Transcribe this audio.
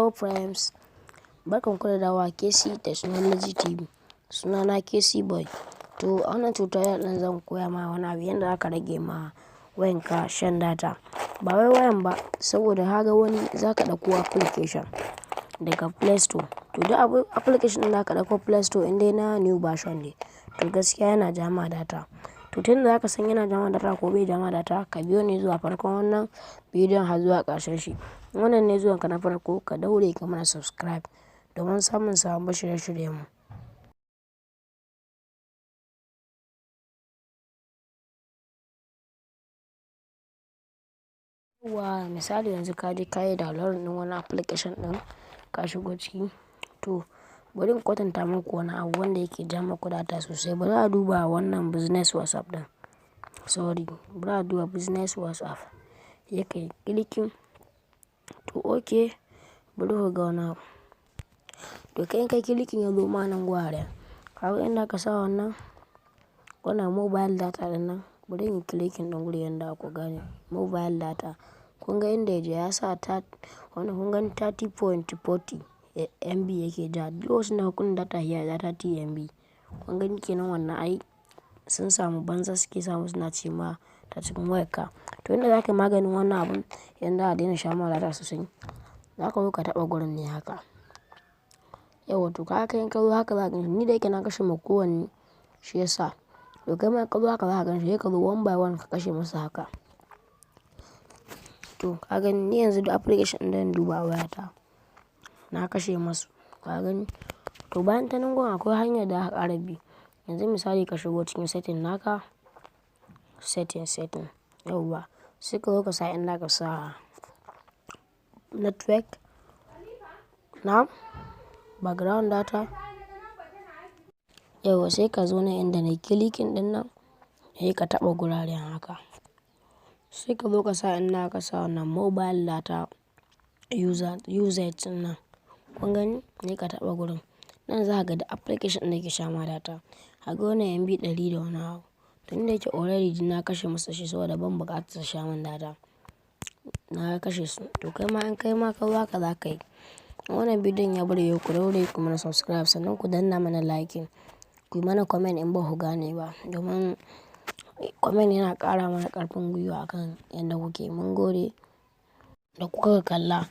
Hello friends, barkan ku da dawowa KC Technology TV. Sunana KC Boy. To a wannan tutorial ɗin zan koya ma wani abu yanda zaka rage ma wayanka shan data. Ba wai wayan ba, saboda kaga wani zaka ɗauko application daga Play Store. To duk abu application ɗin da aka ɗauko Play Store in dai na new version ne, to gaskiya yana ja ma data. To tunda zaka san yana ja ma data ko bai ja ma data, ka biyo ni zuwa farkon wannan bidiyon har zuwa ƙarshen shi. Wannan ne zuwan ka na farko, ka daure ka mana subscribe domin samun sababbin shirye-shiryen mu. Yauwa misali yanzu ka je ka yi download ɗin wani application ɗin ka shigo ciki. To bari in kwatanta muku wani abu wanda yake ja muku data sosai. Bari a duba wannan business WhatsApp ɗin. Sorry, bari a duba business WhatsApp. Sai kai clicking. To okay, bari ku ga wani abu. To kai in kai clicking ya zo ma nan guraren. Kaga inda aka sa wannan mobile data ɗin nan. Bari in clicking ɗin gurin yanda ku gane mobile data. Kun ga inda yaje ya sa ta wannan, kun gani 30.40 MB yake ja. Duk lokacin da ka kunna data ya ja 30 MB. Kun gani kenan wannan ai sun samu banza suke samu suna ci ma ta cikin wayarka. To inda zaka yi maganin wannan abun, yanda a daina sha ma data sosai, zaka zo ka taɓa gurin ne haka. Yauwa to kaga kai in ka zo haka za ka gani. Ni da yake na kashe ma kowanne, shi ya sa. To kai ma in ka zo haka za ka ganshi, sai ka zo one by one ka kashe masa haka. To ka gani ni yanzu duk application ɗin da zan duba a wayata na kashe masu. Ka gani? To bayan ta nan gun akwai hanyar da aka ƙara bi. Yanzu misali ka shigo cikin setting naka, setting, setting, yauwa sai ka zo ka sa inda aka sa network, na background data. Yauwa sai ka zo nan inda nayi clicking ɗin nan, sai ka taɓa guraren haka. Sai ka zo ka sa inda aka sa wannan mobile data user, usage ɗin nan. Kun gani? Sai ka taɓa gurin. Nan za ka ga duk application ɗin da yake sha ma data. Kaga wannan MB 100 da wani abu. To ni da yake already na kashe masa shi saboda ban buƙatar su sha min data. Na kashe su. To kai ma in kai ma ka zo haka za ka yi. Wannan bidiyon ya burge ku, daure ku mana subscribe sannan ku danna mana liking. Ku yi mana comment in ba ku gane ba. Domin comment yana ƙara mana ƙarfin gwiwa akan yanda kuke. Mun gode da kuka kalla.